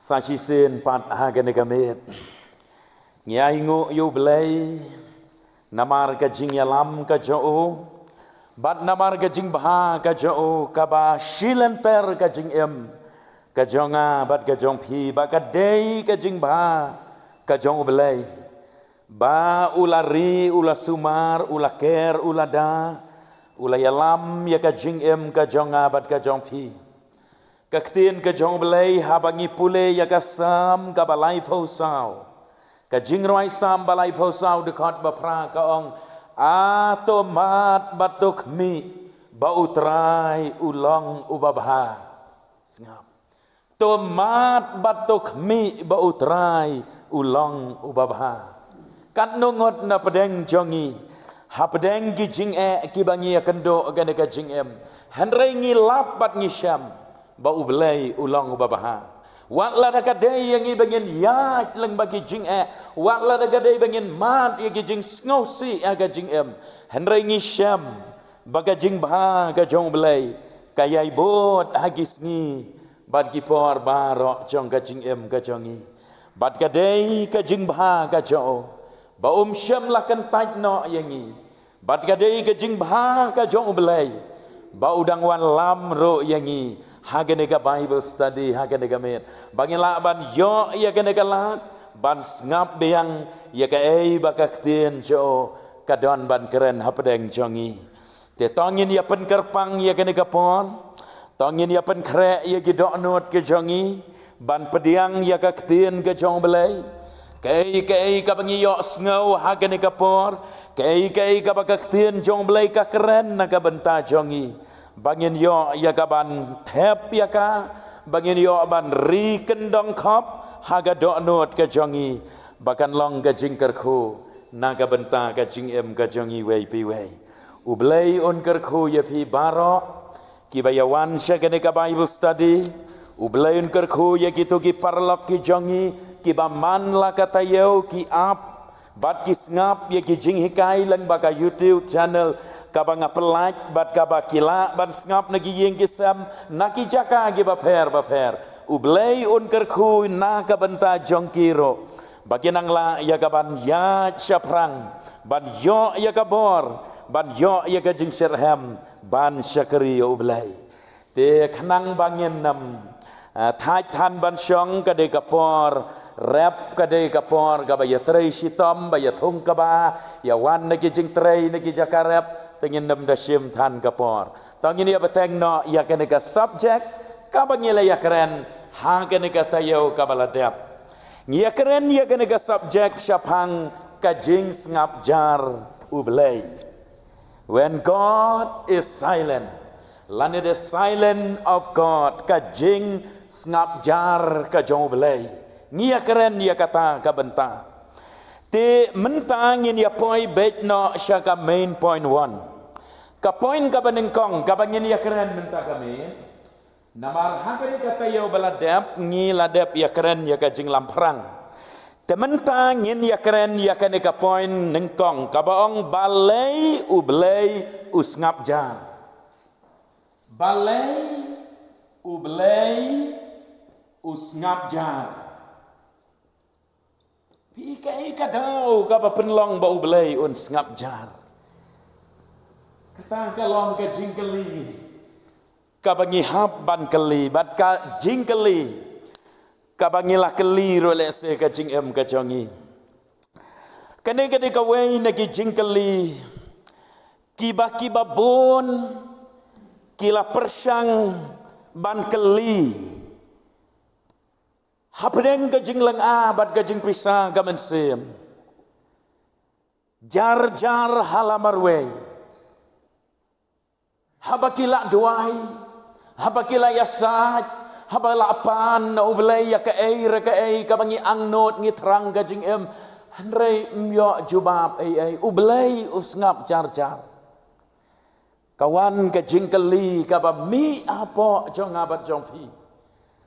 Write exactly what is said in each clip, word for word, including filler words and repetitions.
Sa shisien pat ha kane ka miet ngi ai nguh ïa U Blei namar ka jingïalam ka jong u, bad namar ka jingbha ka jong u, kaba shilynter ka jingim ka jong nga bad ka jong phi, ba ka dei ka jingbha ka jong U Blei. Ba u la ri, u la sumar, u la ker, u la da, u la ïalam ïa ka jingim ka jong nga bad ka jong phi. Ka ktien ka jong U Blei haba ngi pule ïa ka Salm kaba laiphew saw. Ka jingrwai Salm ba laiphew saw dkhot ba phra ka ong, "A to mad bad to khmih ba U Trai u long uba bha." Sngap. To mad bad to khmih ba U Trai u long uba bha. Katno ngut na pdeng jong ngi, hapdeng ki jingeh kiba ngi ïakynduh kane ka jingim, hynrei ngi lap bad ngi shem ba U Blei u long uba bha. Wat lada ka dei ïa ngi ba ngin ïaid lyngba ki jingeh, wat lada ka dei ba ngin mad ïa ki jingsngewsih ha ka jingim, hynrei ngi shem ba ka jingbha ka jong U Blei ka ïai bud ha ki sngi bad ki por baroh jong ka jingim ka jong ngi. Bad ka dei ka jingbha ka jong u ba um shym la kyntait noh ïa ngi. Bad ka dei ka jingbha ka jong U Blei ba u dang wanlam ruh ïa ngi ha kane ka Bible study ha kane ka miet, ba ngin lah ban ïoh ïa kane ka lad ban sngap biang ïa kaei ba ka ktien jong u ka don ban kren hapdeng jong ngi. Te to ngin ïa pynkyrpang ïa kane ka por, to ngin ïa pynkhreh ïa ki dohnud ka jong ngi ban pdiang ïa ka ktien ka jong U Blei. Kaei kaei kaba ngi ïohsngew ha kane ka por, kaei kaei kaba ka ktien jong U Blei ka kren na ka bynta jong ngi, ba ngin ïoh ïa ka ban thep ïa ka, ba ngin ïoh ban ri kyndong khop ha ka dohnud ka jong ngi, ba kan long ka jingkyrkhu na ka bynta ka jingim ka jong ngi iwei pa iwei. U Blei un kyrkhu ïa phi baroh kiba ïa wan sha kane ka Bible study. U Blei un kyrkhu ïa kito ki paralok ki jong ngi kiba man la ka taïew ki ap bad ki sngap ïa ki jinghikai lyngba ka YouTube channel kaba nga pynlait bad kaba ki lah ban sngap na ki ïing ki sem, na ki jaka kiba pher bapher. U Blei un kyrkhu na ka bynta jong ki ruh ba kin nang lah ïa ka ban ïaid shaphrang, ban ïoh ïa ka bor, ban ïoh ïa ka jingshitrhem ban shakri ïa U Blei. Te khnang ba ngin ym, ah, thait than ban shong, ka dei ka por rep, ka dei ka por kaba ïatrei shitom, ba ïathung kaba ïa wan na ki jingtrei na ki jaka rep, te ngin ym da shim than ka por. To ngin ïa bteng noh ïa kane ka subject kaba ngi la ïa kren ha kane ka taïew kaba la dep. Ngi ïa kren ïa kane ka subject shaphang ka jingsngap jar U Blei. When God is silent, lane the silence of God, ka jingsngap jar ka jong U Blei. Ngi ïa kren ïa kata ka bynta. Te mynta ngin ïa poi beit noh sha ka main point one. Ka point kaba nyngkong kaba ngin ïa kren mynta ka miet. Namar ha kane ka taïew ba la dep ngi la dep ïa kren ïa ka jinglamphrang. Te mynta ngin ïa kren ïa kane ka point nyngkong kaba ong balei U Blei u sngap jar. Balei U Blei u sngap jar. Phi, kaei ka daw kaba pynlong ba U Blei un sngap jar? Kata ka long ka jingkylli kaba ngi hap ban kylli, bad ka jingkylli kaba ngi la kylli ruh lehse ka jingim ka jong ngi. Kane ka dei kawei na ki jingkylli kiba, kiba bun ki la pyrshang ban kylli hapdeng ka jinglynga bad ka jingpisa ka mynsiem. Jar jar ha la marwei, haba ki la duwai, haba ki la ïasaid, haba la pan na U Blei ïa kaei re kaei kaba ngi angnud, ngi thrang ka jingim, hynrei ym ïoh jubab ei ei. U Blei u sngap jar jar. Ka wan ka jingkylli kaba mih hapoh jong nga bad jong phi.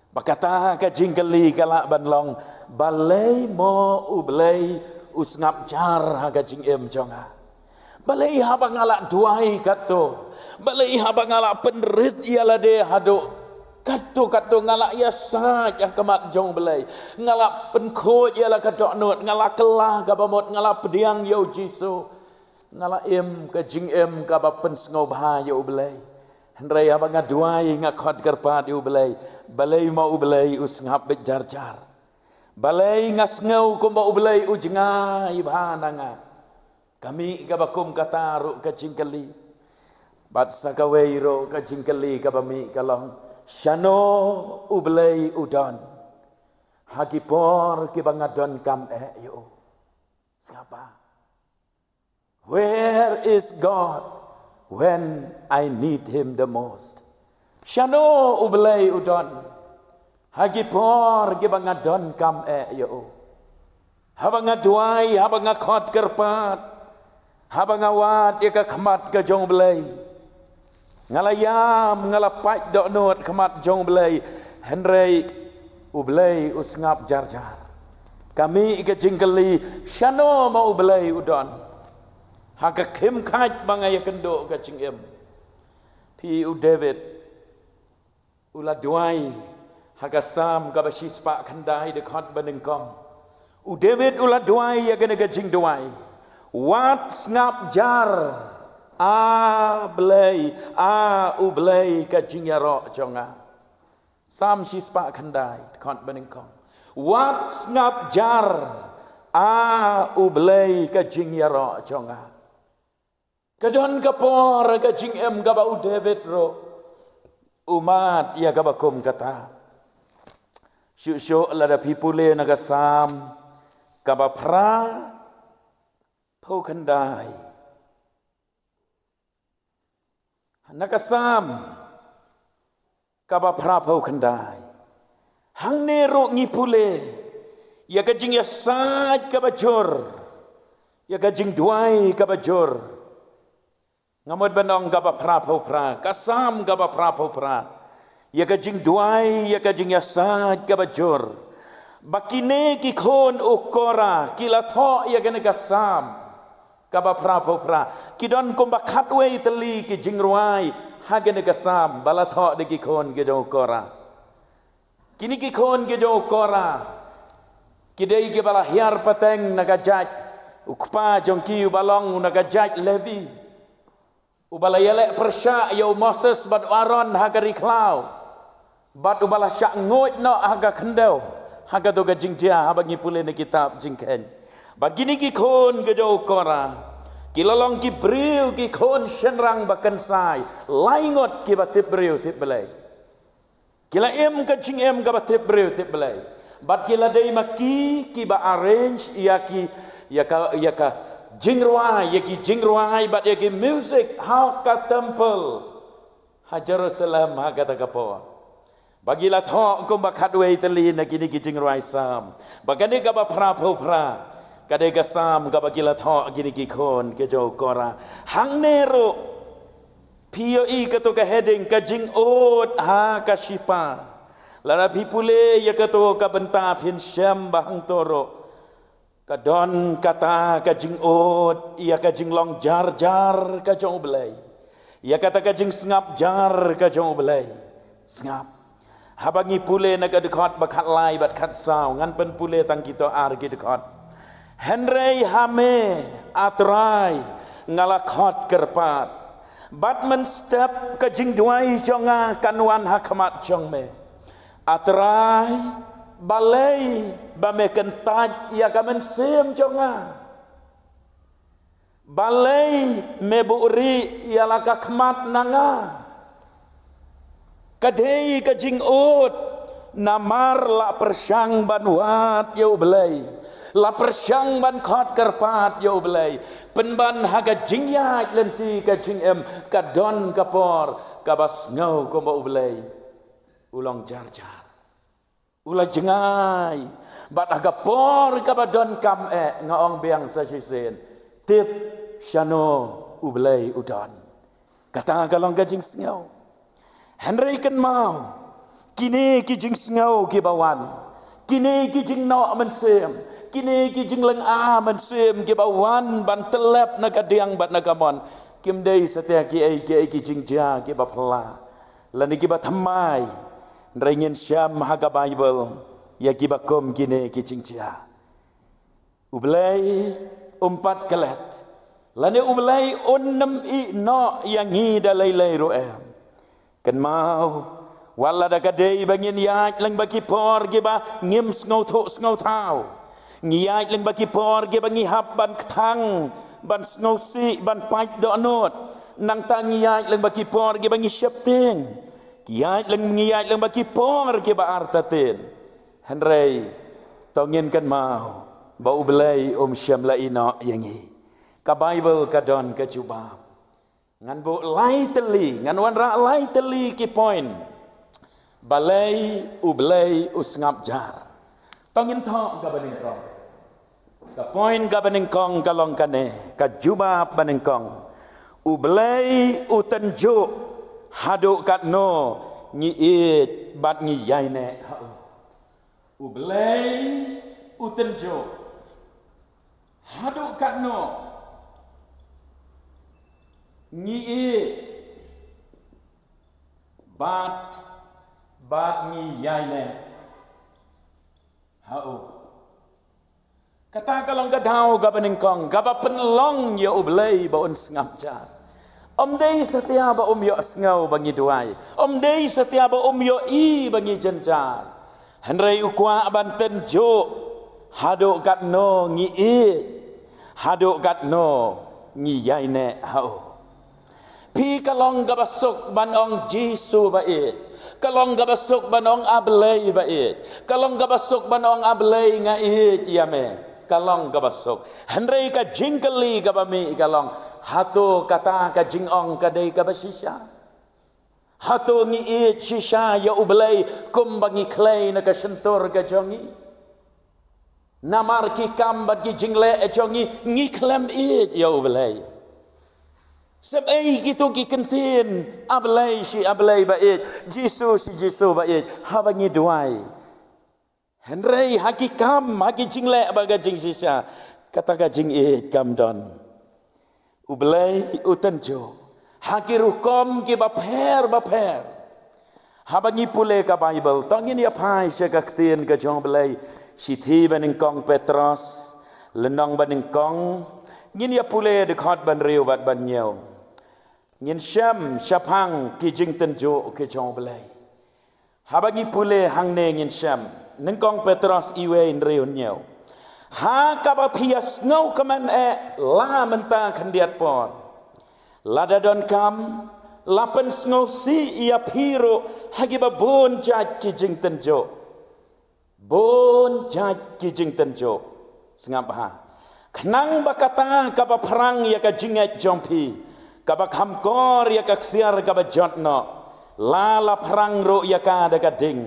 Ba kata ka jingkylli ka lah ban long, balei mo U Blei u sngap jar ha ka jingim jong nga? Balei haba nga la duwai katto, balei haba nga la pynrit ïa lade haduh Katto katto nga la ïasaid ha khmat jong U Blei. Nga la pynkhuid ïa la ka dohnud, nga la kylla kaba mut, nga la pdiang ïa U Jisu. Nga la im ka jingim kaba pynsngewbha ïa U Blei. Hynrei haba nga duwai, nga khot kyrpad ïa U Blei, balei mo U Blei u sngap beit jar jar? Balei nga sngew kumba U Blei u jngai bha na nga? Ka mih kaba kum kata ruh ka jingkylli. Bad sa kawei ruh ka jingkylli kaba mih ka long, shano U Blei u don ha ki por kiba nga donkam eh ïa u? Sngap bha. Where is God when I need him the most? Shano U Blei u don ha ki por kiba nga donkam eh ïa u? Haba nga duwai, haba nga khot kyrpad, haba nga wad ïa ka khmat ka jong U Blei, nga la ïam, nga la pait dohnud khmat jong U Blei, hynrei U Blei u sngap jar jar. Ka mih ka jingkylli, shano mo U Blei u don ha ka khim khait ba nga ïakynduh ka jingim? Phi, u David u la duwai ha ka Salm kaba shispah khyndai, dkhot ba nyngkong. U David u la duwai ïa kane ka jingduwai: Wat sngap jar, A Blei, A U Blei ka jingïaroh jong nga. Salm shispah khyndai, dkhot ba nyngkong. Wat sngap jar, A U Blei ka jingïaroh jong nga. Ka don ka por ka jingim kaba u David ruh u mad ïa kaba kum kata. Shuh shuh lada phi pule na ka Salm kaba phra phew khyndai. Na ka Salm kaba phra phew khyndai, hangne ruh ngi pule ïa ka jingïasaid kaba jur, ïa ka jingduwai kaba jur. Nga mut ban ong kaba phra phew phra, ka Salm kaba phra phew phra. Ïa ka jingduwai, ïa ka jingïasaid kaba jur. Ba kine ki khun u Korah ki la thoh ïa kane ka Salm kaba phra phew phra. Ki don kumba khatwei tylli ki jingrwai ha kane ka Salm ba la thoh da ki khun ki jong u Korah. Kine ki khun ki jong u Korah ki dei kiba la hiar pateng na ka jait u kpa jong ki uba long na ka jait Levi, uba la ïaleh pyrshah ïa u Moses bad u Aaron ha ka ri khlaw, bad uba la shah nguid noh ha ka khyndew ha kato ka jingjia, haba ngi pule na kitab Jingkheiñ. Bad kine ki khun ki jong u Korah ki la long ki briew, ki khun shynrang ba kynsai, lai ngut kiba tip briew tip Blei. Ki la im ka jingim kaba tip briew tip Blei. Bad ki la dei ma ki kiba arrange ïa ki, ïa ka, ïa ka jingrwai, ïa ki jingrwai bad ïa ki music ha ka temple ha Jerusalem ha kata ka por. Ba ki la thoh kumba khatwei tylli na kine ki jingrwai Salm. Ba kane kaba phra phew phra ka dei ka Salm kaba ki la thoh kine ki khun ki jong u Korah. Hangne ruh phi ïohi kato ka heading, ka jingud ha ka shipa. Lada phi pule ïa kato ka bynta phin shem ba hangto ruh ka don kata ka jingud ïa ka jinglong jar jar ka jong u Blei, ïa kata ka jingsngap jar ka jong u Blei. Sngap. Haba ngi pule na ka dkhot ba khatlai bad khatsaw, ngan pynpule tang kito ar ki dkhot. Hynrei ha me, A Trai, nga la khot kyrpad, bad mynstep ka jingduwai jong nga kan wan ha khmat jong me. A Trai, balei ba me kyntait ïa ka mynsiem jong nga? Balei me buhrieh ïa la ka khmat na nga? Ka dei ka jingud, namar la pyrshang ban wad ïa u Blei, la pyrshang ban khot kyrpad ïa u Blei. Pynban ha ka jingïaid lynti ka jingim, ka don ka por kaba sngew kumba u Blei u long jar jar, u la jngai. Bad ha ka por kaba donkam eh, nga ong biang sa shisien, tip shano u Blei u don. Kata ka long ka jingsngew. Hynrei kynmaw, kine ki jingsngew kiba wan, kine ki jingnoh mynsiem, kine ki jinglynga mynsiem kiba wan ban tyllep na ka diang bad na ka mon, kim dei satia kiei kiei ki jingjia kiba phylla lane kiba thymmai. Hynrei ngin shem ha ka Baibl ïa kiba kum kine ki jingjia. U Blei um pat klet, lane U Blei un nym ïehnoh ïa ngi da lei lei ruh em. Kynmaw, wat lada ka dei ba ngin ïaid lyngba ki por kiba ngim sngewthuh sngewthaw, ngi ïaid lyngba ki por kiba ngi hap ban kthang, ban sngewsih, ban pait dohnud. Nangta ngi ïaid lyngba ki por kiba ngi sheptieng, ngi ïaid lyng ngi ïaid lyngba ki por kiba artatien. Hynrei to ngin kynmaw ba U Blei um shym la ïehnoh ïa ngi. Ka Baibl ka don ka jubab. Ngan buh lai tylli, ngan wanrah lai tylli ki point. Balei U Blei u sngap jar? To ngin thoh kaba nyngkong. Ka point kaba nyngkong ka long kane, ka jubab ba nyngkong. U Blei u tynjuh haduh katno ngi ïeit bad ngi ïaineh ha u. U Blei u tynjuh haduh katno ngi ïeit bad, bad ngi ïaineh ha u. Kata ka long ka daw kaba nyngkong kaba pynlong ïa U Blei ba un sngap jar. Ym dei satia ba um ïohsngew ba ngi duwai, ym dei satia ba um ïohi ba ngi jynjar. Hynrei u kwah ban tynjuh haduh katno ngi ïeit, haduh katno ngi ïaineh ha u. Phi, ka long kaba suk ban ong Jisu ba ïeit, ka long kaba suk ban ong A Blei ba ïeit, ka long kaba suk ban ong A Blei nga ïeit ïa me, ka long kaba suk. Hynrei ka jingkylli kaba mih ka long, hato kata ka jingong ka dei kaba shisha? Hato ngi ïeit shisha ïa U Blei kumba ngi khlei na ka shyntur ka jong ngi? Namar ki kam bad ki jingleh jong ngi, ngi khlem ïeit ïa U Blei. Sep ei kito ki kyntien, A Blei shi A Blei ba ïeit, Jisu shi Jisu ba ïeit, haba ngi duwai. Hynrei ha ki kam, ha ki jingleh bad ka jingshisha, kata ka jingïeit kam don. U Blei u tynjuh ha ki rukom kiba pher ba pher. Haba ngi pule ka Baibl, to ngin ïa phai sha ka ktien ka jong U Blei. Shithi ba nyngkong Petros, lynnong ba nyngkong, ngin ïa pule dkhot ba hynriew bad ba hynñiew. Ngin shem shaphang ki jingtynjuh ki jong U Blei. Haba ngi pule hangne ngin shem, nyngkong Petros iwei hynriew hynñiew. Ha kaba phi ïa sngewkmen eh la mynta khyndiat por. Lada donkam, la pynsngewsih ïa phi ruh ha kiba bun jait ki jingtynjuh. Bun jait ki jingtynjuh. Sngap bha. Khnang ba kata kaba phrang ïa ka jingngeit jong phi, kaba kham kor ïa ka ksiar kaba jot noh, la la phrang ruh ïa ka da ka ding,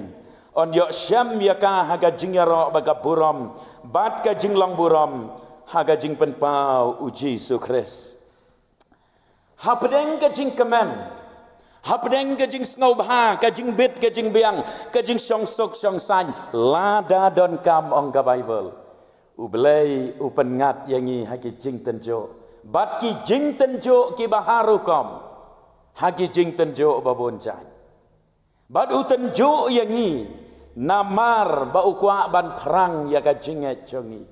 yn ïoh shem ïa ka ha ka jingïaroh bad ka burom bad ka jinglong burom ha ka jingpynpaw U Jisu Khrist. Hapdeng ka jingkmen, hapdeng ka jingsngewbha, ka jingbit ka jingbiang, ka jingshongsuk shongsaiñ, lada donkam, ong ka Baibl, U Blei u pynngat ïa ngi ha ki jingtynjuh bad ki jingtynjuh kiba har rukom, ha ki jingtynjuh ba bun jait. Bad u tynjuh ïa ngi namar ba u kwah ban phrang ïa ka jingngeit jong ngi.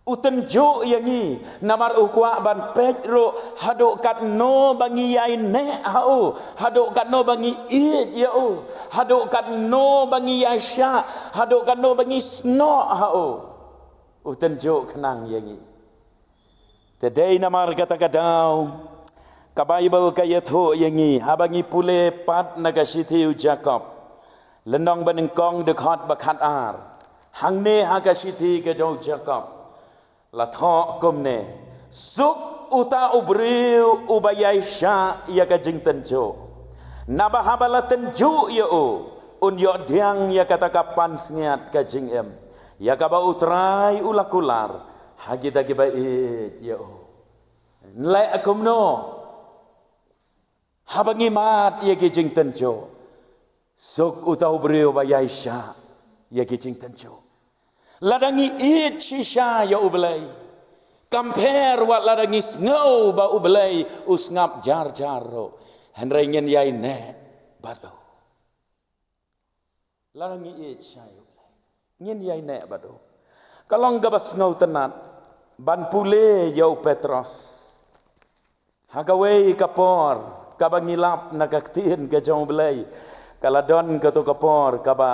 U tynjuh ïa ngi namar u kwah ban peit ruh haduh katno ba ngi ïaineh ha u, haduh katno ba ngi ïeit ïa u, haduh katno ba ngi ïaishah, haduh katno ba ngi snoh ha u. U tynjuh khnang ïa ngi. Te dei namar kata ka daw ka Baibl ka ïathuh ïa ngi, haba ngi pule pat na ka shithi u Jakob, lynnong ba nyngkong, dkhot ba khatar. Hangne ha ka shithi ka jong u Jakob la thoh kumne: Suk uta u briew uba ïaishah ïa ka jingtynjuh, naba haba la tynjuh ïa u, un ïoh pdiang ïa kata ka pansngiat ka jingim, ïa kaba U Trai u la kular ha kita kiba ïeit ïa u. Nleh kumno haba ngi mad ïa ki jingtynjuh? Suk uta u briew ba ïaishah ïa ki jingtynjuh. Lada ngi ïeit shisha ïa U Blei, kam pher wat lada ngi sngew ba U Blei u sngap jar jar ruh, hynrei ngin ïaineh bad u. Lada ngi ïeit shai U Blei, ngin ïai neh bad u. Ka long kaba sngewtynnat ban pule ïa u Petros. Ha kawei ka por kaba ngi lap na ka ktien ka jong U Blei, ka la don kato ka por kaba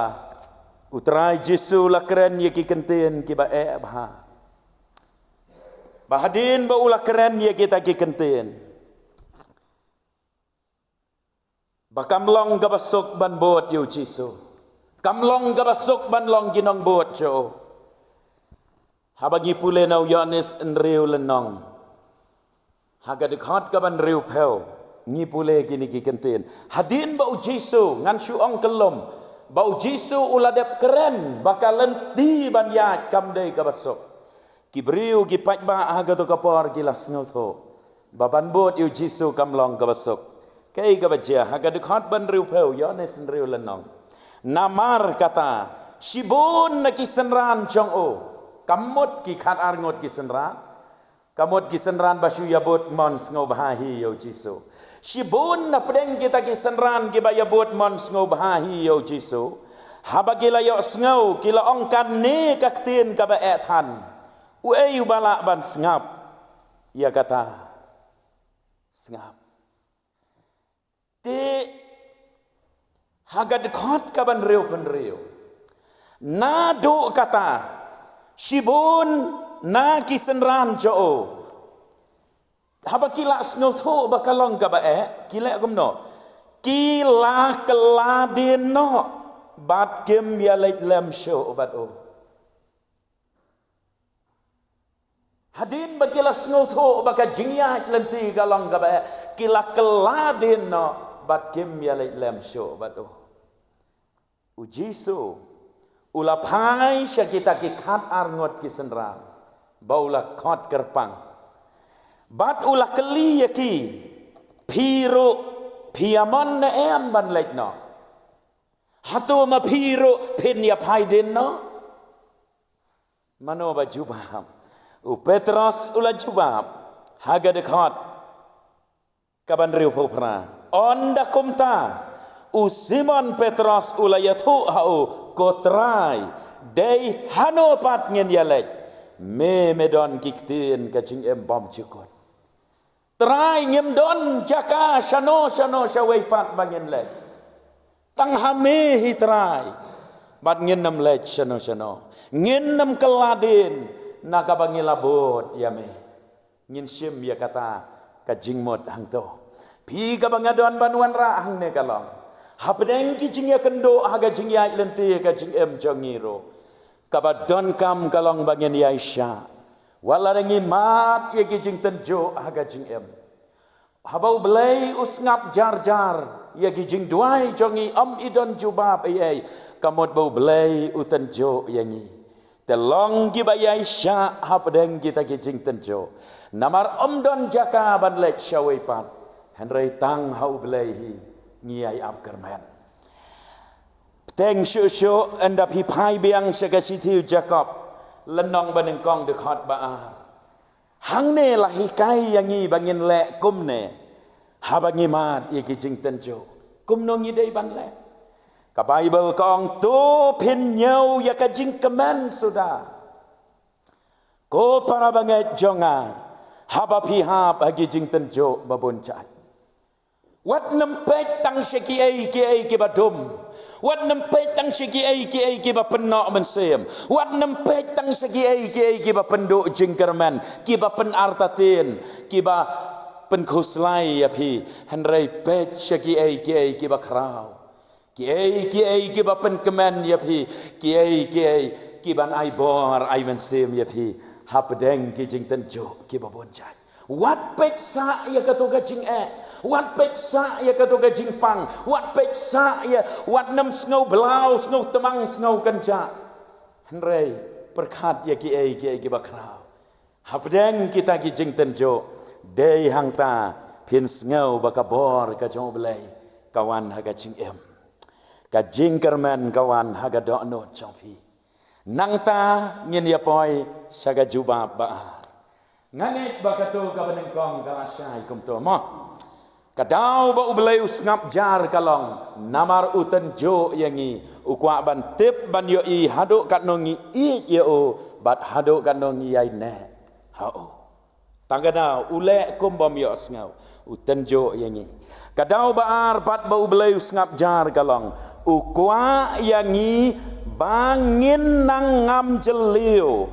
U Trai Jisu u la kren ïa ki kyntien kiba eh bha. Ba hadien ba u la kren ïa kita ki kyntien, ba kam long kaba suk ban bud ïa U Jisu. Kam long kaba suk ban long ki nongbud jong u. Haba ngi pule na u Ïoannis hynriew lynnong, ha ka dkhot kaba hynriewphew, ngi pule kine ki kyntien. Hadien ba U Jisu, ngan shu ong kyllum, ba U Jisu u la dep kren ba ka lynti ban ïaid kam dei kaba suk. Ki briew, ki paidbah ha kato ka por ki la sngewthuh ba ban bud ïa U Jisu kam long kaba suk. Kaei kaba jia? Ha ka dkhot ba hynriewphew, Ïoannis hynriew lynnong. Namar kata, shibun na ki synran jong u, ka mut ki khatar ngut ki synran, ka mut ki synran ba shu ïabud mon sngewbha hi ïa U Jisu. Shibun na pdeng kita ki synran kiba ïabud mon sngewbha hi ïa U Jisu, haba ki la ïohsngew, ki la ong, kane ka ktien kaba eh than. Uei uba lah ban sngap ïa kata? Sngap. Te ha ka dkhot kaba hynriewphew hynriew, naduh kata, shibun na ki synran jong u, haba ki la sngewthuh ba ka long kaba eh, ki leh kumno? Ki la kylla dien noh bad kim ïaleit lem shuh bad u. Hadien ba ki la sngewthuh ba ka jingïaid lynti ka long kaba eh, ki la kylla dien noh bad kim ïaleit lem shuh bad u. U Jisu u la phai sha kita ki khatar ngut ki synran, ba u la khot kyrpang, bad u la kylli ïa ki, phi ruh phi ïamon ne em ban leit noh? Hato ma phi ruh phin ïaphai dien noh? Mano ba jubab? U Petros u la jubab ha ka dkhot kaba hynriewphew phra, ynda kumta, u Simon Petros u la ïathuh ha u, ko Trai, dei hano pat ngin ïaleit? Me me don ki ktien ka jingim bymjukut. Trai, ngim don jaka shano shano shawei pat ba ngin leit. Tang ha me hi Trai, bad ngin nym leit shano shano. Ngin nym kylla dien na kaba ngi la bud ïa me. Ngin shim ïa kata ka jingmut hangto. Phi, kaba nga don ban wanrah hangne ka long, hapdeng ki jingïakynduh ha ka jingïaid lynti ka jingim jong ngi ruh, kaba donkam ka long ba ngin ïaishah, wat lada ngi mad ïa ki jingtynjuh ha ka jingim. Haba U Blei u sngap jar jar ïa ki jingduwai jong ngi, ym i don jubab ei ei, ka mut ba U Blei u tynjuh ïa ngi. Te long kiba ïaishah hapdeng kita ki jingtynjuh, namar ym don jaka ban leit shawei pat, hynrei tang ha U Blei hi ngi ïai ap kyrmen. Bteng shuh shuh, ynda phi phai biang sha ka shithi u Jakob, lynnong ba nyngkong, dkhot ba ar. Hangne la hikai ïa ngi ba ngin leh kumne haba ngi mad ïa ki jingtynjuh. Kumno ngi dei ban leh? Ka Baibl ka ong, to phin ñiew ïa ka jingkmen suda, ko para bangeit jong nga, haba phi hap ha ki jingtynjuh ba bun jait. Wat nym peit tang sha kiei kiei kiba dum. Wat nym peit tang sha kiei kiei kiba pynnoh mynsiem. Wat nym peit tang sha kiei kiei kiba pynduh jingkyrmen, kiba pynartatien, kiba pynkhuslai ïa phi. Hynrei peit sha kiei kiei kiba khraw, kiei kiei kiba pynkmen ïa phi, kiei kiei kiban ai bor ai mynsiem ïa phi hapdeng ki jingtynjuh kiba bun jait. Wat peit sah ïa kato ka jingeh. Wat peit sah ïa kato ka jingpang. Wat peit sah ïa, wat nym sngew blau, sngew tmang, sngew kynjah. Hynrei pyrkhat ïa kiei kiei kiba khraw. Hapdeng kita ki jingtynjuh, dei hangta phin sngew ba ka bor ka jong U Blei ka wan ha ka jingim. Ka jingkyrmen ka wan ha ka dohnud jong phi. Nangta ngin ïa poi sha ka jubab ba ar. Nga ngeit ba kato kaba nyngkong ka la shai kumto mo. Ka daw ba U Blei u sngap jar ka long namar u tynjuh ïa ngi, u kwah ban tip ban ïohi haduh katno ngi ïeit ïa u bad haduh katno ngi ïaineh ha u. Tang ka daw u leh kum bym ïohsngew, u tynjuh ïa ngi. Ka daw ba ar pat ba U Blei u sngap jar ka long u kwah ïa ngi ba ngin nang ngam jylliew.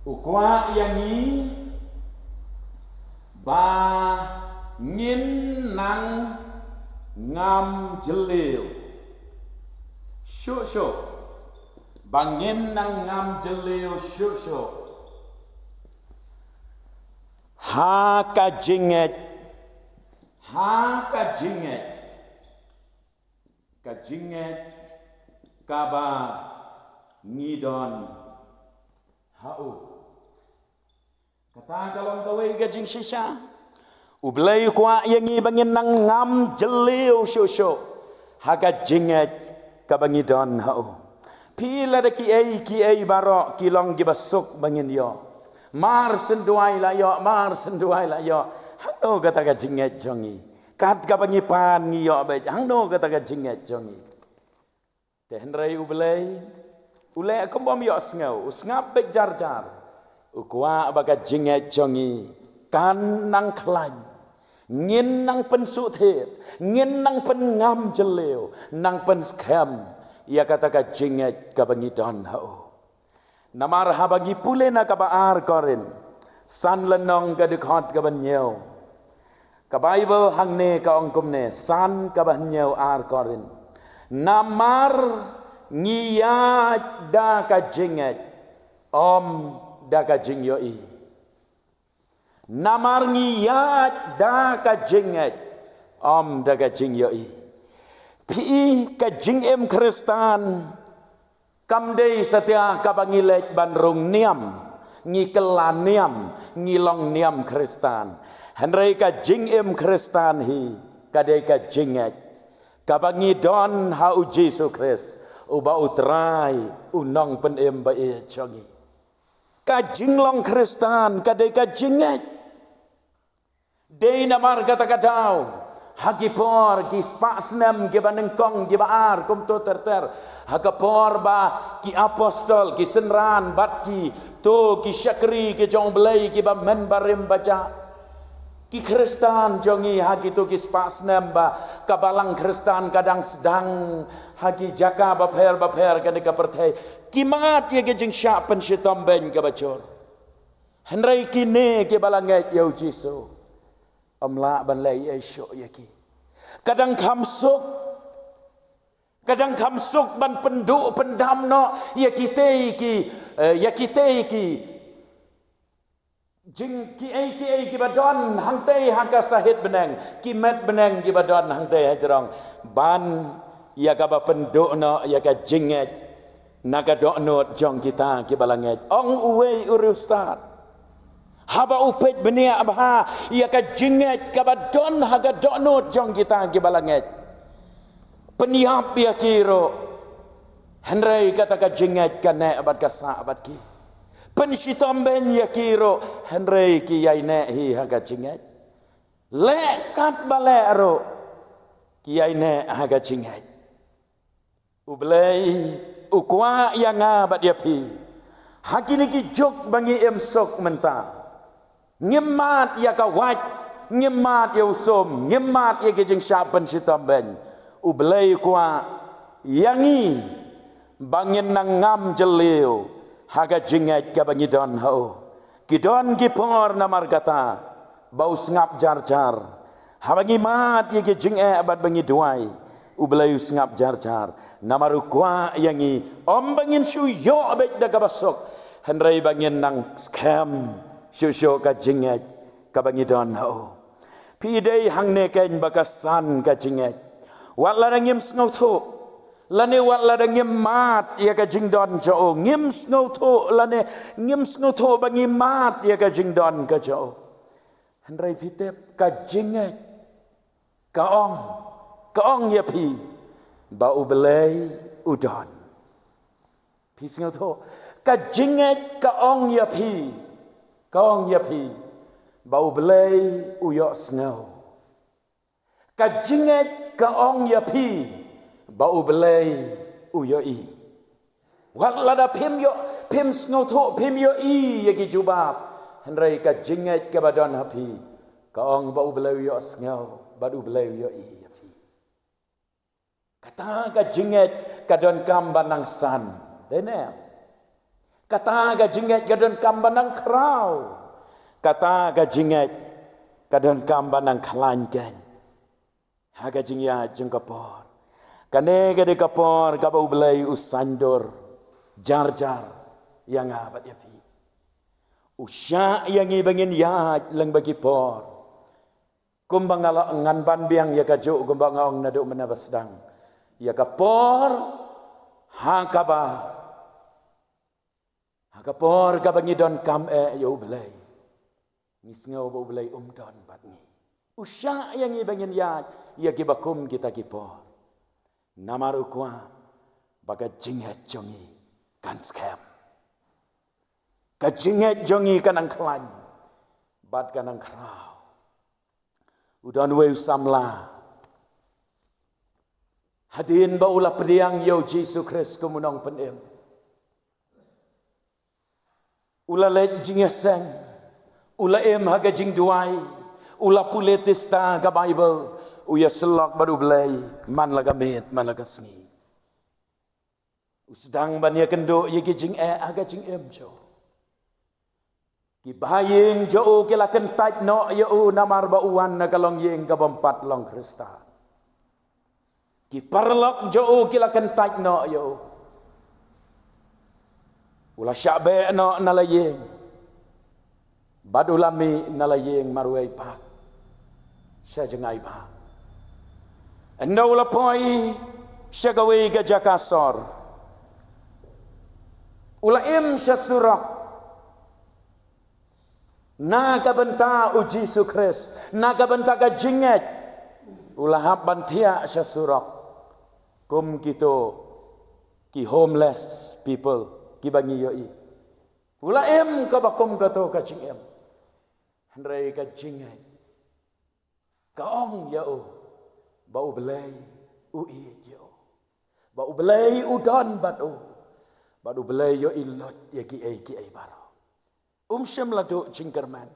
U kwah ïa ngi ba ngin nang ngam jylliew shuh shuh. Ba ngin nang ngam jylliew shuh shuh ha ka jingngeit, ha ka jingngeit, ka jingngeit kaba ngi don ha u. Kata ka long kawei ka jingshisha. U Blei u kwah ïa ngi ba ngin nang ngam jylliew shuh shuh ha ka jingngeit kaba ngi don ha u. Phi, lada kiei kiei baroh ki long kiba suk ba ngin ïoh, mar shen duwai la ïoh, mar shen duwai la ïoh, hangno kata ka jingngeit jong ngi? Kat kaba ngi pan ngi ïoh beit, hangno kata ka jingngeit jong ngi? Te hynrei U Blei u leh kum bym ïohsngew, u sngap beit jar jar. U kwah ba ka jingngeit jong ngi kan nang khlaiñ, ngin nang pynsuhthied, ngin nang pynngam jylliew, nang pynskhem ïa kata ka jingngeit kaba ngi don ha u. Namar haba ngi pule na kaba ar Korinth san lynnong ka dkhot kaba hynñiew, ka Baibl hangne ka ong kumne, san kaba hynñiew, ar Korinth: Namar ngi ïaid da ka jingngeit, ym da ka jingïohi. Namar ngi ïaid da ka jingngeit, ym da ka jingïohi. Phi, ka jingim Khristan kam dei satia kaba ngi leit ban rung niam, ngi kylla niam, ngi long niam Khristan. Hynrei ka jingim Khristan hi ka dei ka jingngeit kaba ngi don ha U Jisu Khrist, uba U Trai, U Nongpynim ba ïeit jong ngi. Ka jinglong Khristan ka dei ka jingngeit. Dei namar kata ka daw ha ki por, ki spah snem kiba nyngkong kiba ar, kumto ter ter, ha ka por ba ki apostol, ki synran bad kito ki shakri ki jong U Blei kiba men barim bajah, ki Khristan jong ngi ha kito ki spah snem ba ka balang Khristan ka dang sdang ha ki jaka bapher bapher kane ka pyrthei, ki mad ïa ki jingshah pynshitom beiñ kaba jur. Hynrei kine kiba la ngeit ïa U Jisu ym lah ban leh ei ei shuh ïa ki. Ka dang kham suk, ka dang kham suk ban pynduh pyndam noh ïa kitei ki, eh, ïa kitei ki jing, kiei kiei kiba don hangtei ha ka sahit bneng, ki met bneng kiba don hangtei hajrong, ban ïa kaba pynduh noh ïa ka jingngeit na ka dohnud jong kita kiba la ngeit. Ong uwei u riewstad, haba u peit bniah bha ïa ka jingngeit kaba don ha ka dohnud jong kita kiba la ngeit, pynïap ïa ki ruh, hynrei kata ka jingngeit ka neh bad ka sah bad ki. Pynshitom beiñ ïa ki ruh, hynrei ki ïaineh hi ha ka jingngeit. Leh katba leh ruh, ki ïaineh ha ka jingngeit. U Blei u kwah ïa nga bad ïa phi, ha kine ki juk ba ngi im suk mynta, ngim mad ïa ka wait, ngim mad ïa u sum, ngim mad ïa ki jingshah pynshitom beiñ. U Blei u kwah ïa ngi ba ngin nang ngam jylliew ha ka jingngeit kaba ngi don ha u. Ki don ki por namar kata ba u sngap jar jar. Haba ngi mad ïa ki jingeh bad ba ngi duwai, U Blei u sngap jar jar. Namar u kwah ïa ngi, ym ba ngin shu ïoh beit da kaba suk, hynrei ba ngin nang skhem shuh shuh ka jingngeit kaba ngi don ha u. Phi, dei hangne keiñ ba ka san ka jingngeit. Wat lada ngim sngewthuh, lane wat lada ngim mad ïa ka jingdon jong u, ngim sngewthuh, lane ngim sngewthuh ba ngi mad ïa ka jingdon ka jong u. Hynrei phi tip, ka jingngeit ka ong, ka ong ïa phi ba U Blei u don. Phi sngewthuh, ka jingngeit ka ong ïa phi, ka ong ïa phi ba U Blei u ïohsngew. Ka jingngeit ka ong ïa phi ba U Blei u ïohi. Wat lada phim ïoh, phim sngewthuh, phim ïohi ïa ki jubab, hynrei ka jingngeit kaba don ha phi ka ong ba U Blei u ïohsngew bad U Blei u ïohi ïa phi. Kata ka jingngeit ka donkam ban nang san. Dei ne? Kata ka jingngeit ka donkam ban nang khraw. Kata ka jingngeit ka donkam ban nang khlaiñ keiñ ha ka jingïaid jong ka por. Kane ka dei ka por kaba U Blei u saiñdur jar jar ïa nga bad ïa phi. U shah ïa ngi ba ngin ïaid lyngba ki por. Kumba nga la ngan ban biang ïa kajuh, kumba nga ong naduh mynne ba sdang, ïa ka por ha kaba, ha ka por kaba ngi donkam eh ïa U Blei, ngi sngew ba U Blei um don bad ngi. U shah ïa ngi ba ngin ïaid ïa kiba kum kita ki por. Namar u kwah ba ka jingngeit jong ngi kan skhem, ka jingngeit jong ngi kan nang khlaiñ bad kan nang khraw. U don uwei u samla, hadien ba u la pdiang ïa U Jisu Khrist kum u nongpynim, u la leit jingïaseng, u la im ha ka jingduwai, u la pule tista ka Baibl, u ïasyllok bad U Blei man la ka miet man la ka sngi. U sdang ban ïakynduh ïa ki jingeh ha ka jingim jong u. Ki bahaïing jong u ki la kyntait noh ïa u namar ba u wan na ka longïing ka bym pat long Khristan. Ki paralok jong u ki la kyntait noh ïa u. U la shah beh noh na la ïing bad u la mih na la ïing marwei bak sha jngai bak. Ynda u la poi sha kawei ka jaka sor, u la im sha surok. Na ka bynta U Jisu Khrist, na ka bynta ka jingngeit, u la hap ban thiah sha surok kum kito ki homeless people kiba ngi ïohi. U la im kaba kum kato ka jingim. Hynrei ka jingngeit ka ong ïa u ba U Blei u ïeit ïa u, ba U Blei u don bad u, bad U Blei u ïohi lut ïa kiei kiei baroh. Um shym la duh jingkyrmen.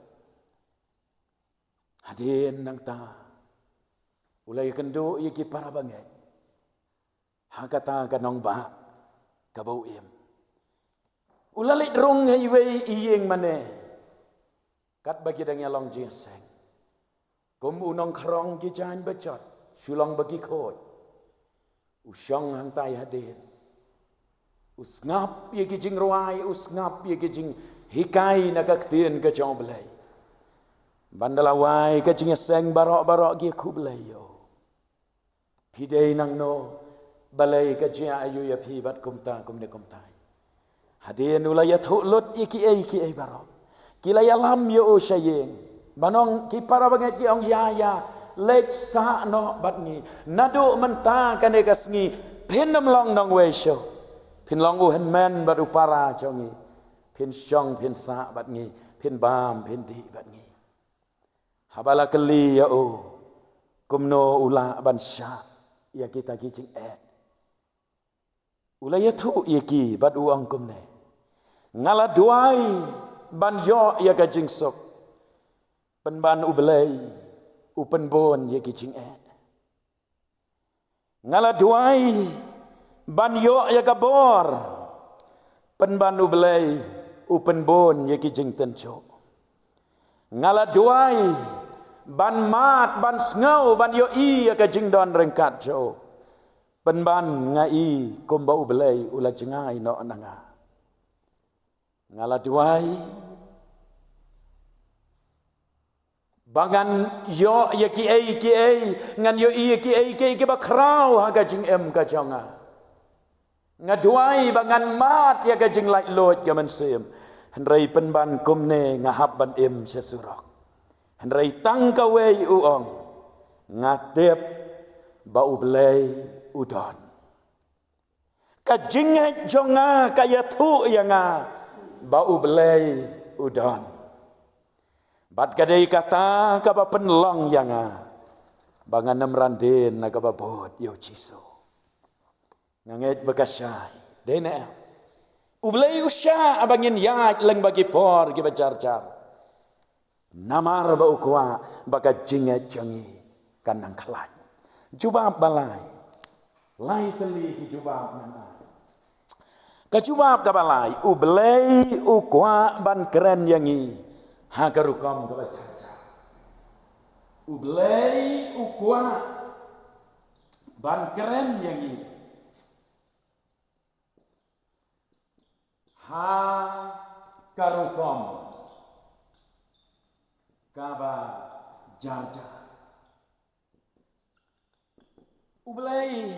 Hadien nangta u la ïakynduh ïa ki para bangeit ha kata ka nongbah kaba u im. U la leit rung ha iwei i ïing mane katba ki dang ïalong jingïaseng. Kum u nongkhrong ki jaiñ bajot shu long ba ki khuid, u shong hangtai hadien. U sngap ïa ki jingrwai, u sngap ïa ki jinghikai na ka ktien ka jong U Blei. Ban da la wai ka jingïaseng baroh baroh ki khublei ïa u. Phi dei nangno, balei ka jia aïu ïa phi bad kumta kumne kumtai. Hadien u la ïathuh lut ïa kiei kiei baroh. Ki la ïalam ïa u sha ïing. Ban ong ki para bangeit ki ong ïa ïa, leit sah noh bad ngi. Naduh mynta kane ka sngi phin ym long nongwei shuh. Phin long u hynmen bad u para jong ngi. Phin shong phin sah bad ngi, phin bam phin dih bad ngi. Haba la kylli ïa u kumno u lah ban shah ïa kita ki jingeh, u la ïathuh ïa ki bad u ong kumne, nga la duwai ban ïoh ïa ka jingsuk, pynban U Blei u pynbun ïa ki jingeh. Nga la duwai ban ïoh ïa ka bor, pynban U Blei u pynbun ïa ki jingtynjuh. Nga la duwai ban mad, ban sngew, ban ïohi ïa ka jingdon ryngkat jong u, pynban nga i kumba U Blei u la jngai noh na nga. Nga la duwai ba ngan ïoh ïa kiei kiei, ngan ïohi ïa kiei kiei kiba khraw ha ka jingim ka jong nga. Nga duwai ba ngan mad ïa ka jinglaitluid ka mynsiem. Hynrei pynban kumne nga hap ban im sha surok. Hynrei tang kawei u ong, nga tip ba U Blei u don. Ka jingngeit jong nga ka ïathuh ïa nga ba U Blei u don. Bad ka dei kata kaba pynlong ïa nga ba ngan ym ran dien na kaba bud ïa u Jisu. Nga ngeit ba ka shai. Dei ne em? U Blei u shah ba ngin ïaid lyngba ki por kiba jar jar. Namar ba u kwah ba ka jingngeit jong ngi kan nang khlaiñ. Jubab ba lai. Lai tylli ki jubab ngan ai. Ka jubab kaba lai, U Blei u kwah ban kren ïa ngi ha ka rukom kaba jar jar. U Blei u kwah ban kren ïa ngi ha ka rukom kaba jar jar. U Blei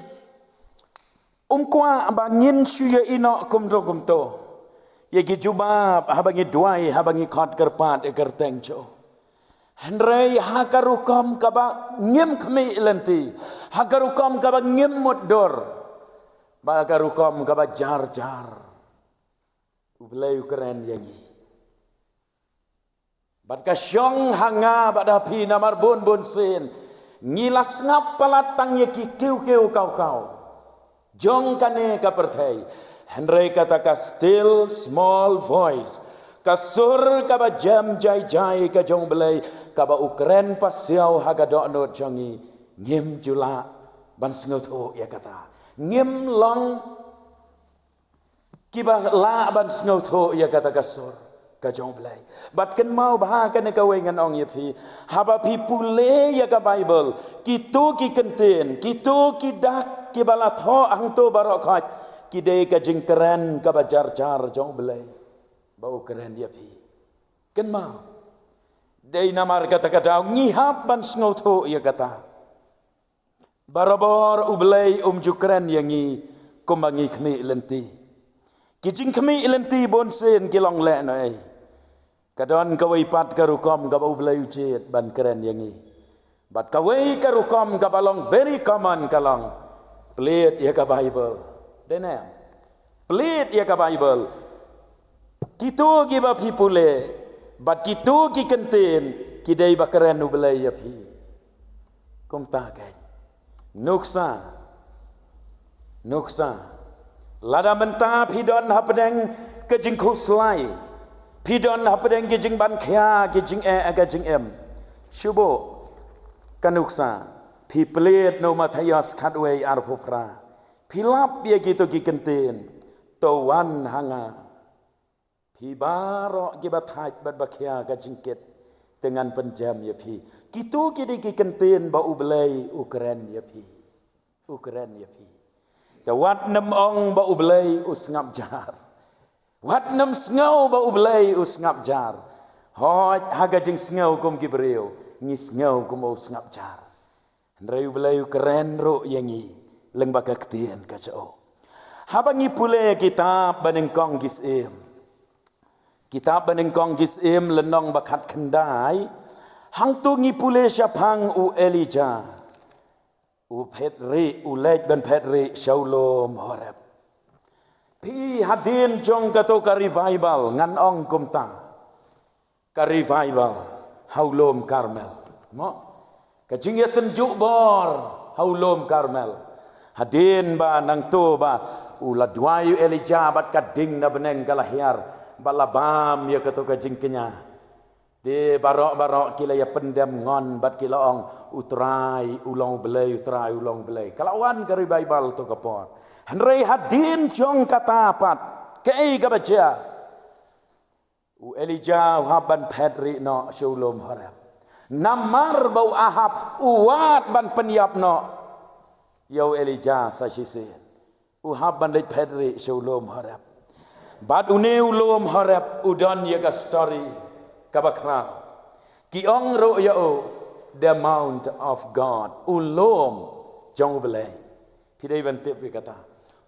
um kwah ba ngin shu ïohi noh kumto kumto ïa ki jubab haba ngi duwai, haba ngi khot kyrpad ïa ka kyrteng jong u. Hynrei ha ka rukom kaba ngim khmih lynti, ha ka rukom kaba ngim mutdur, bad ha ka rukom kaba jar jar, U Blei u kren ïa ngi. Bad ka shong ha nga bad ha phi namar bun bun sien ngi la sngap palat tang ïa ki kiew kiew kaw kaw jong kane ka pyrthei. Hynrei kata ka still small voice, ka sur kaba jem jai jai ka jong U Blei, kaba u kren pasiaw ha ka dohnud jong ngi, ngim ju lah ban sngewthuh ïa kata. Ngim long kiba lah ban sngewthuh ïa kata ka sur ka jong U Blei. Bad kynmaw ba ha kane kawei ngan ong ïa phi, haba phi pule ïa ka Baibl, kito ki kyntien, kito ki dak kiba la thoh hangto baroh khoit, ki dei ka jingkren kaba jar jar jong U Blei ba u kren ïa phi. Kynmaw, dei namar kata ka daw ngi hap ban sngewthuh ïa kata. Barabor U Blei um ju kren ïa ngi kumba ngi khmih lynti. Ki jingkhmih lynti bun sien ki long lehnohei. Ka don kawei pat ka rukom kaba U Blei u jied ban kren ïa ngi. Bad kawei ka rukom kaba long very common ka long, plied ïa ka Baibl. Dei ne em? Plied ïa ka Baibl. Kito kiba phi pule bad kito ki kyntien ki dei ba kren U Blei ïa phi. Kumta keiñ. Nuksa. Nuksa. Lada mynta phi don hapdeng ka jingkhuslai, phi don hapdeng ka jingban khia, ka jingeh, ka jingem, shu buh ka nuksa. Phi plied na u Mathaios khatwei arphew phra. Phi lap ïa kito ki kyntien. To wan ha nga, phi baroh kiba thait bad ba khia ka jingkit, te ngan pynjem ïa phi. Kito ki dei ki kyntien ba U Blei u kren ïa phi. U kren ïa phi. Te wat nym ong ba U Blei u sngap jar. Wat nym sngew ba U Blei u sngap jar. Hooid, ha ka jingsngew kum ki briew ngi sngew kum u sngap jar. Hynrei U Blei u kren ruh ïa ngi lyngba ka ktien ka jong u. Haba ngi pule kitab Banyngkong ki Syiem, kitab Banyngkong ki Syiem lynnong ba khatkhyndai, hangto ngi pule shaphang u Elijah, u phet rieh, u leit ban phet rieh sha u lum Horeb. Phi, hadien jong kato ka revival, ngan ong kumta, ka revival ha u lum Karmel. Mo? Ka jingïatynjuh bor ha u lum Karmel. Hadien ba nangto ba u la duwai u Elijah bad ka ding na bneng ka la hiar, bad la bam ïa kato ka jingkñia. Te baroh baroh ki la ïa pyndem ngon bad ki la ong, U Trai u long U Blei, U Trai u long U Blei. Ka la wan ka revival to ka por. Hynrei hadien jong kata pat, kaei kaba jia? U Elijah u hap ban phet rieh noh sha u lum Horeb. Namar ba u Ahab u wad ban pynïap noh ïa u Elijah sa shisien, u hap ban leit phet rieh sha u lum Horeb. Bad une u lum Horeb u don ïa ka story kaba khraw. Ki ong ruh ïa u the Mount of God, u lum jong U Blei. Phi dei ban tip ïa kata.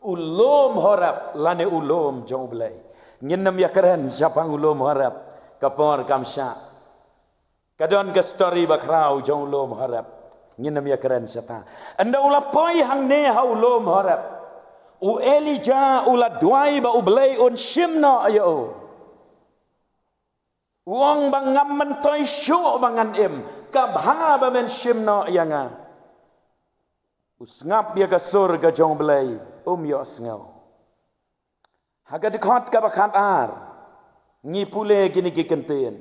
U lum Horeb lane u lum jong U Blei. Ngin nym ïakren shaphang u lum Horeb ka por kam shah. Ka don ka story ba khraw jong u lum Horeb. Ngin nym ïakren shata. Ynda u la poi hangne ha u lum Horeb, u Elijah u la duwai ba U Blei un shim noh ïa u. U ong ba ngam myntoi shuh ba ngan im, ka bha ba men shim noh ïa nga. U sngap ïa ka sur ka jong U Blei, um ïohsngew. Ha ka dkhot kaba khatar, ngi pule kine ki kyntien.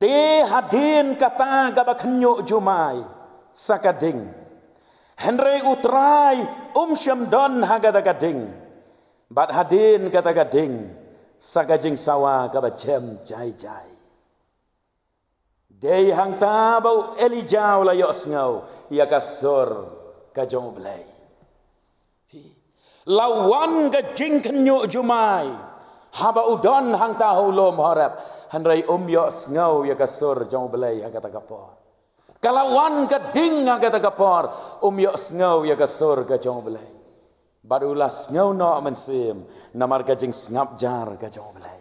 Te hadien kata kaba khynñiuh jumai, sa ka ding. Hynrei U Trai um shym don ha kata ka ding. Bad hadien kata ka ding, sa ka jingsawa kaba jem jai jai. Dei hangta ba u Elijah u la ïohsngew ïa ka sur ka jong U Blei. La wan ka jingkhynñiuh jumai haba u don hangta ha u lum Horeb, hynrei um ïohsngew ïa ka sur jong U Blei ha kata ka por. Ka la wan ka ding ha kata ka por, um ïohsngew ïa ka sur ka jong U Blei. Bad u la sngew noh mynsiem, namar ka jingsngap jar ka jong U Blei.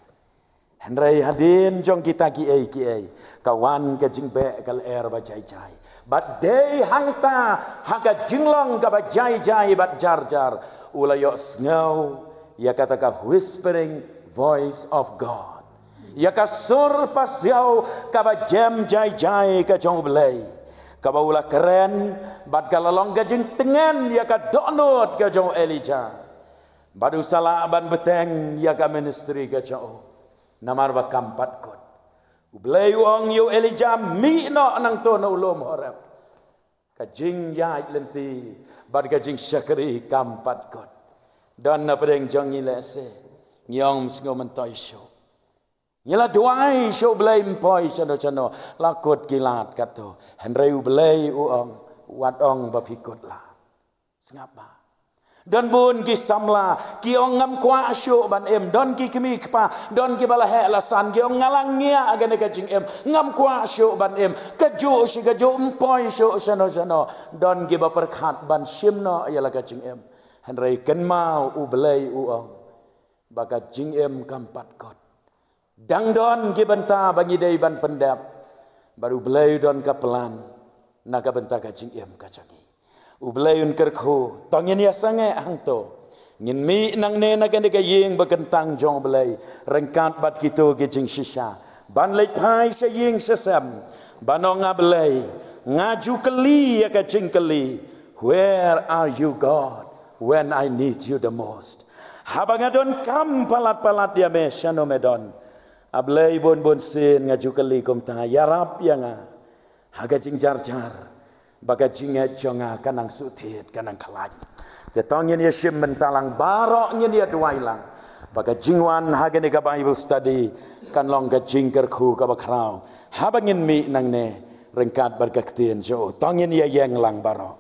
Hynrei hadien jong kita kiei kiei, ka wan ka jingbeh ka lyer ba jai jai. Bad dei hangta ha ka jinglong kaba jai jai bad jar jar, u la ïohsngew ïa kata ka whispering voice of God. Ïa ka sur pasiaw kaba jem jai jai ka jong U Blei, kaba u la kren, bad ka la long ka jingtngen ïa ka dohnud ka jong u Elijah. Bad u sa lah ban bteng ïa ka ministry ka jong u, namar ba kam pat kut. U Blei u ong ïa u Elijah, mih noh nangto na u lum Horeb. Ka jingïaid lynti bad ka jingshakri kam pat kut. Don na pdeng jong ngi lehse, ngi ong, ym sngew myntoi shuh. Ngi la duwai sha U Blei, ym poi shano shano, la kut ki lad katto. Hynrei U Blei u ong, wat ong ba phi kut lad. Sngap bha. Don bun ki samla ki ong, ngam kwah shuh ban im. Don ki kmie kpa, don kiba la heh la san, ki ong, nga la ngiah kane ka jingim, ngam kwah shuh ban im. Kajuh shi kajuh, ym poi shuh shano shano. Don kiba pyrkhat ban shim noh ïa la ka jingim. Hynrei kynmaw, U Blei u ong ba ka jingim kam pat kut. Dang don ki bynta ba ngi dei ban pyndep. Bad U Blei u don ka plan na ka bynta ka jingim ka jong ngi. U Blei un kyrkhu, to ngin ïa sangeh hangto. Ngin mih nangne na kane ka ïing ba kyntang jong U Blei, ryngkat bad kito ki jingshisha, ban leit phai sha ïing sha sem, ban ong, A Blei, nga ju kylli ïa ka jingkylli, where are you, God, when I need you the most? Haba nga donkam palat palat ïa me, shano me don? A Blei, bun bun sien nga ju kylli kumta, ïarap ïa nga ha ka jingjar jar, ba ka jingngeit jong nga kan nang shu thied, kan nang khlaiñ. Te to ngin ïa shim bynta lang baroh, ngin ïa duwai lang, ba ka jingwan ha kane ka Bible study kan long ka jingkyrkhu kaba khraw haba ngin mih nangne ryngkat bad ka ktien jong U. To ngin ïa ïeng lang baroh.